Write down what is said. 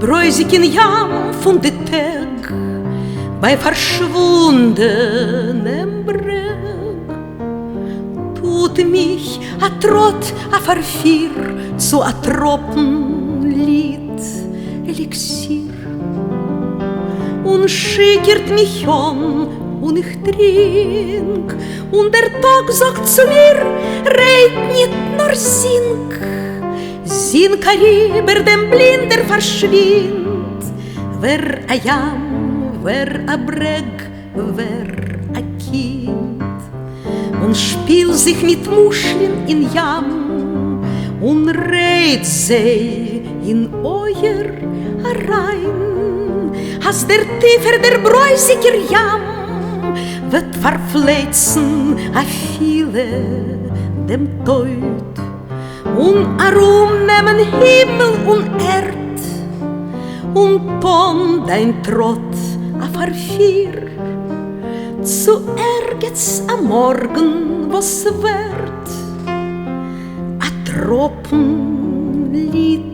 ברויזיקן ים פון די טעג ביי פארשוואונדענעם ברעג. טוט מיך א טראט א פארפיר צו א טראפן ליד עליקסיר און שיכורט מיך אן און איך טרינק און דער טאג זאגט צו מיר רעד ניט נאר זינג זינג אריבער דעם בלינדער פארשווינד ווער א ים ווער א ברעג ווער א קינד און שפיל זיך מיט מושלען אין ים און רעד זיי אין אויער אריין אז דער טיפער דער ברויזיגער ים וועט פארפלייצן אפילו דעם טויט און ארומנעמען הימל און ערד און טון דיין טראט א פארפיר צו ערגעץ א מארגן וואס ווערט א טראפן ליד.